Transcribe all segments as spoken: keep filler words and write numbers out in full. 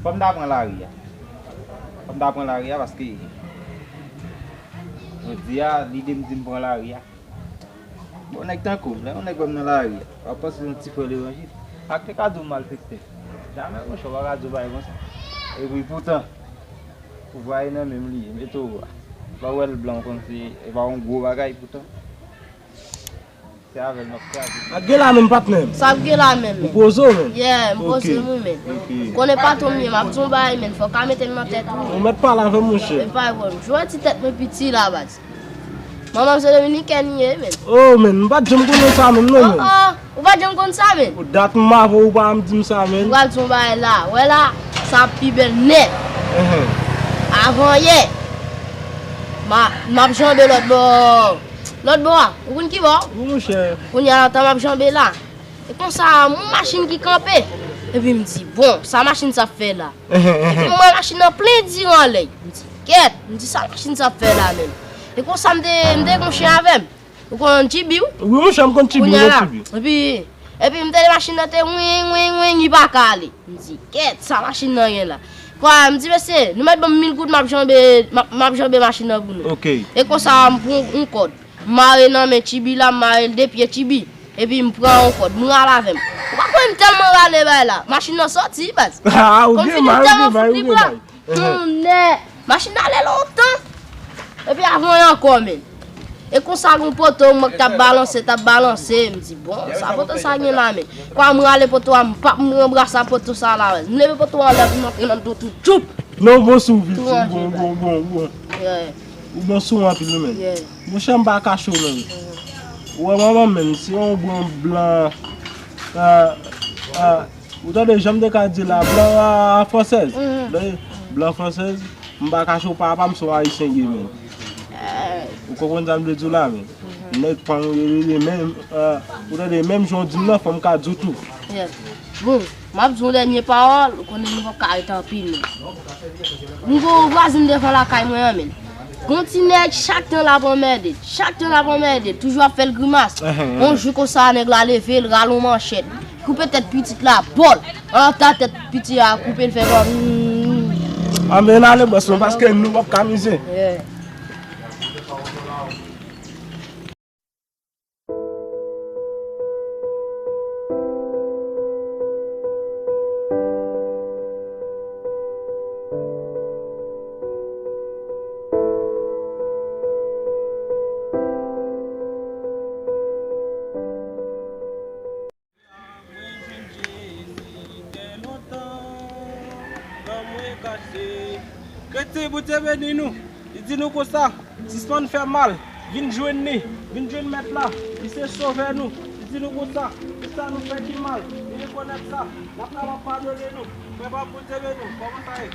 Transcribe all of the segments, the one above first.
Fò m ta pran lari a. Fò m ta pran lari a paske jodi a, lide m di m pran lari a. Bon, nèg tankou m, lè yon nèg wè m nan lari a, w ap panse se yon ti frè levanjil. Ak te ka di w malfektè. Jamè, monchè, w pa ka di w bagay konsa. Epi poutan, pouvwa e nan men m li ye, mete w a. Lè w wè l blan, w konn se, e pa yon gwo bagay poutan. Se avè l m ap kraze. Sa k gen la menm, patnè m? Sa k gen la menm, men? Ou poze w menm? Yeah, m poze m wi, men. Ok. Konnen patwon m ye, m ap di w yon bagay, men. Fò w ka mete m nan tèt ou. Ou mèt pale avè m, monchè. E pa yon pwoblèm. Jwe ti tèt mwen piti la, baz. Manman m se dominikèn li ye, men. Oh, men, m pa t janm konnen sa menm, non, men. Oh, oh, ou pa t janm konn sa, men. O dat m avè w, ou pa janm di m sa, men. M pral di w yon bagay la. Wè la, sa ap pi bèl nèt. Avan yè, m a, m ap janbe lòt bò. Lòt bò a, ou konn ki bò? Wi, monchè. Kounye a, tan m ap janbe la. E konsa, m wè yon machin ki kanpe. Epi m di, bon, sa machin sa ap fè la? Epi m wè machin nan plen diri anlè. M di, kèt, m di, sa machin sa ap fè la menm? E konsa, m te, m te gon chen avè m. Ou konn Chibi, wi? Wi, monchè, m konn Chibi, m konn Chibi. Epi, epi m tande machin nan te wing, wing, wing, li pa ka ale. M di, kèt, sa machin nan gen la? Kwa, m di, mesye, nou mèt ban m mil goud, m ap janbe, m ap, m ap janbe machin nan pou nou. Ok. E konsa, m pran yon kòd. M mare nan men Chibi la, m mare l de pye Chibi. Epi m pran yon kòd, m rale avè m. Ou pa kwè m tèlman rale bay la. Machin nan sòti, baz. Ah, ou gen may, ou gen may, ou gen may. Tonnè! Machin nan ale lontan. Epi avan y ankò, men. E konsa, gon poto, mwen k t ap balanse, t ap balanse. M di, bon, sa poto sa gen la, men. Kwa m rale poto a, m pa, m ranbrasa poto sa la, men. M leve poto a anlè, m antre nan do tou, tchoup! Non, bon sou vit, tou bon, bon, bon, bon. Yeah. Ou bon sou anpil, wi, men. Yeah. Monchè, m pa kache w, men. Ou wè manman m, men, se yon bon blan, ah, ah, ou tande jan m te ka di la, blan a fransèz. Blan, blan fransèz, m pa kache w, papa m se yon ayisyen li ye, men. Ou konprann sa m vle di w la, men. Nèg pa m rele li menm, ah, ou tande menm jan w di m nan, fò m ka di w tou. Yeah. Bon, m ap di yon dènye pawòl, ou konnen nou p ap ka rete anpil, men. M gon vwazen devan lakay mwen an, men. Gon ti nèg, chak tan l ap anmède l, chak tan l ap anmède l, toujou ap fè l grimas. Yon jou konsa, nèg la leve, l rale yon manchèt, koupe tèt pitit la, bòl! Antan tèt pitit la koupe, l fè kòm, hmm. Anben, n ale bòs mwen, paske nou p ap ka mize. Yeah. Mwen jwenn Jezi dè lontan, nan mwen kache. Kretyen, Bondye beni nou. Li di nou konsa, sispann fè mal, vin jwenn li, vin jwenn Mèt la, li se Sovè nou. Li di nou konsa, tout sa nou fè ki mal, li rekonèt sa, l ap kapab padone nou. Frè pa m, Bondye beni w, kòman sa ye?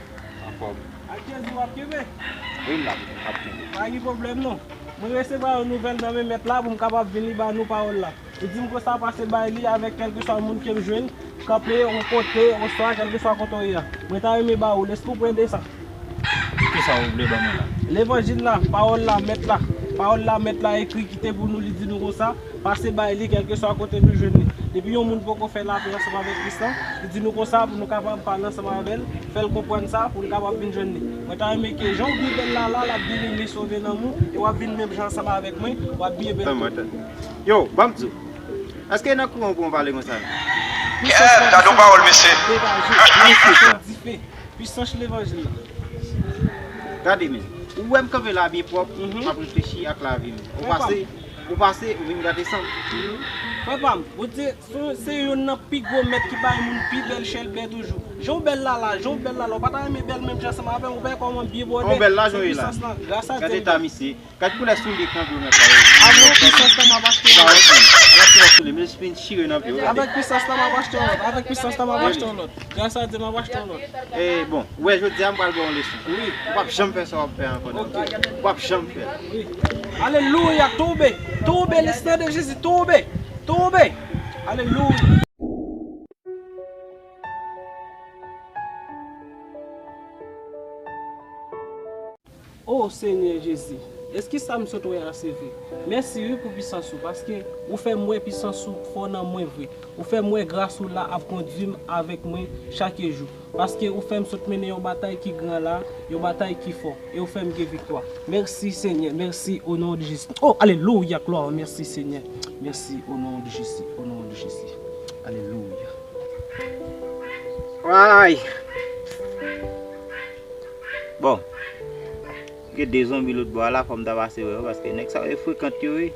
Anfòm. Ak Jezi w ap kenbe? Wi, m la, m ap kenbe. Pa gen pwoblèm non. Mwen resevwa yon nouvèl nan men Mèt la pou m kapab vin li ba nou pawòl la. Li di m konsa pase bay li avèk kèlkeswa moun ke m jwenn, kanpe yon kote, oswa kèlkeswa kote w ye a. Mwen ta renmen ba ou, lespri w prende sa. Kisa w vle ban mwen la? Levanjil la, pawòl la, Mèt la. Pawòl la, Mèt la ekri kite pou nou, li di nou konsa, pase bay li kèlkeswa kote nou jwenn li. Depi yon moun poko fè lapè ansanm avèk Kris la, li di nou konsa pou nou kapab pale ansanm avè l, fè l konprann sa pou l kapab vin jwenn li. Mwen ta renmen ke jan w byen bèl la la, l ap byen renmen sove nanm ou, e w ap vin menm jan ansanm avèk mwen, w ap byen bèl tou. Yo, ban m di w. Èske nan kouran w pou w pale konsa? Gad yon pawòl, mesye. Degaje. Mesye sa. Dife. Pwisans levanjil la. Gade, men. Ou wè m kanpe la byen pwòp, m ap reflechi ak lavi m. Ou pase, ou pase, ou vin gate san m. Frè pa m, Bondye se, se youn nan pi gwo mèt ki bay moun pi bèl chèlbè toujou. Jan w bèl la la, jan w bèl la la, ou pa ta renmen bèl menm jan ansanm avè m, ou pa wè kòman m byen bwòdè? Jan w bèl la, jan w ye la. Se pwisans lan, gras a Dye. Gade eta misye. Gad koulè soulye k nan pye w mèt la. Avèk pwisans lan m ap achte yon lòt. Avèk pwisans lan m ap achte yon lòt. Avèk pwisans lan m ap achte yon lòt. Gras a Dye m ap achte yon lòt. E bon, ou wè jodi a m pral ba w yon leson. Wi. Ou p ap janm fè sa w ap fè ankò non. Ok. Ou p ap janm fè l. Wi. Alelouya, tonbe. Tonbe, le sang de Jésus, tonbe. Tonbe. Alelouya. O Senyè Jezi, Èske sa m sot wè a se vre? Mèsi wi pou pisans ou, paske ou fè m wè pisans ou fò nan mwen vre. Ou fè m wè gras ou la ap kondui m avèk mwen chak jou. Paske ou fè m sot mennen yon batay ki gran la, yon batay ki fò, e ou fè m gen viktwa. Mèsi Senyè, mèsi o non de Jezi. Oh, alelouya, glwa, mèsi Senyè. Mèsi o non de Jezi, o non de Jezi. Alelouya. Ay! Bon. Gen de zonbi lòt bò a la, fò m ta pase wè yo, paske nèg sa yo e frekan yo, wi.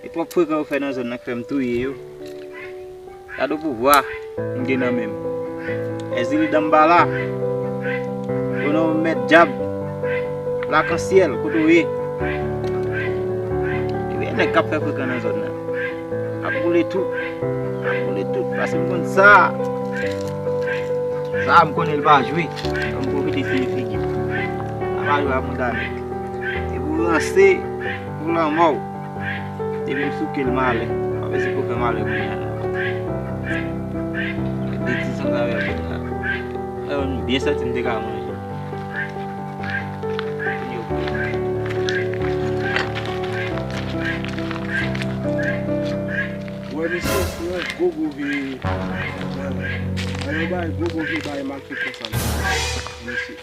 E twòp frekan yo fè nan zòn nan k fè m touye yo. Gade pouvwa m gen nan men m. Èzili Danmbala. Yo non mèt djab. Lakansyèl, kote w ye? Ebyen, nèg k ap fè frekan nan zòn nan. Ap boule tout. Ap boule tout. Paske m konn sa. Sa a m konnen l pa jwe. Fò m pwofite siye figi m. Sa pa jwe ak moun dame. E pou ranse, pou lanmò w. Depi m souke l malè. Pa bezwen pou fè malè kounye a non. Gade ti san sa yo ap fè la. Sa yo m byen santi m te ka manje. Wè, mesye, se yon gwo gwo vye, eh, yon bagay gwo gwo vye bagay malfektè sa, mesye.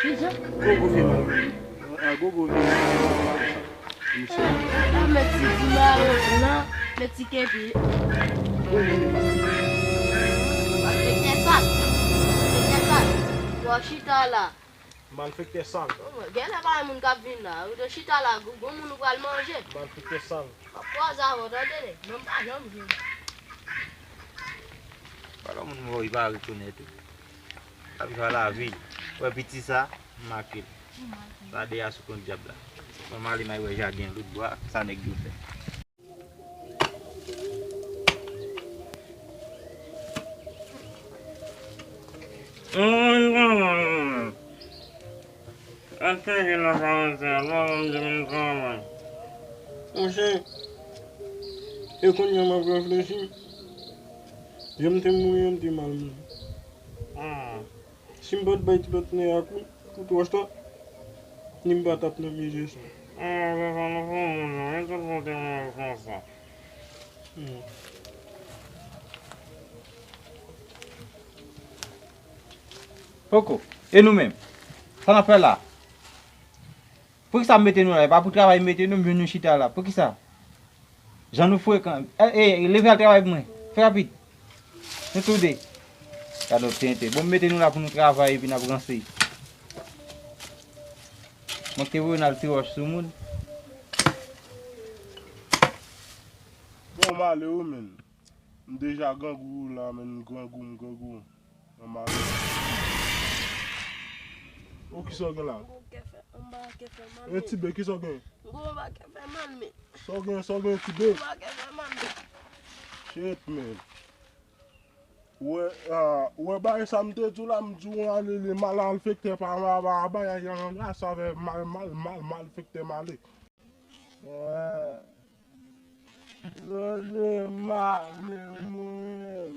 Kijan? Gwo gwo vye mal, eh, gwo gwo vye malfektè sa, mesye. Ah, mèt ti di maron la, mèt ti kepi. Malfektè sal. Malfektè sal. Wa chita la. Malfektè sal. Genlè pa gen moun k ap vin la. Ou te chita la, gon moun ou pral manje. Malfektè sal. M ap kwaze avè w, tande, nèg. Men m pa janm jwenn. Pale moun mò, li pa rekonèt ou. L ap jwe a lavi. Wè piti sa, m make l. Sa de a sou kont djab la. Fò m ale m al wè jaden an lòt bò a, sa nèg yo fè. Mwen, mwen, mwen, mwen. Ap chanje nan paranti a, mwen, mwen, mwen, travay. Monchè, e kounye a m ap reflechi. Jan m te mouri an, m te mal mouri. Hmm. Si m pa t bay ti patnè a kou, kou twò chita, ni m pa t ap nan mizè sa. Ah, se sa nou fè moun nan, e tout moun te mouri konsa. Hmm. Poko, e nou menm? Sa n ap fè la? Poukisa m mete nou la? E pa pou travay m mete nou, m jwenn nou chita la. Poukisa? Jan nou frekan. E, e, leve al travay pou mwen. Fè rapid. Nou tou de. Gade w tenten. Bon, m mete nou la pou nou travay epi n ap ranse. Mwen te voye n al ti wòch sou moun. Bon, m ale wi, menn. M deja grangou la, menn, grangou, m grangou. Mwen mare. O, kisa w gen la? M gon kè fè, m pa kè fè mal, men. Yon ti bè, kisa w gen? M gon pa kè fè mal, men. Sa w gen, sa w gen, ti bè? M pa kè fè mal, men. Shit, man. Ou wè, ah, ou wè bagay sa m te di w la, m di w ale, le mal malfektè pa, pa, pa, pa, bagay a, a, sa fè mal, mal, mal, malfektè m ale. Wè. Tande male mwen.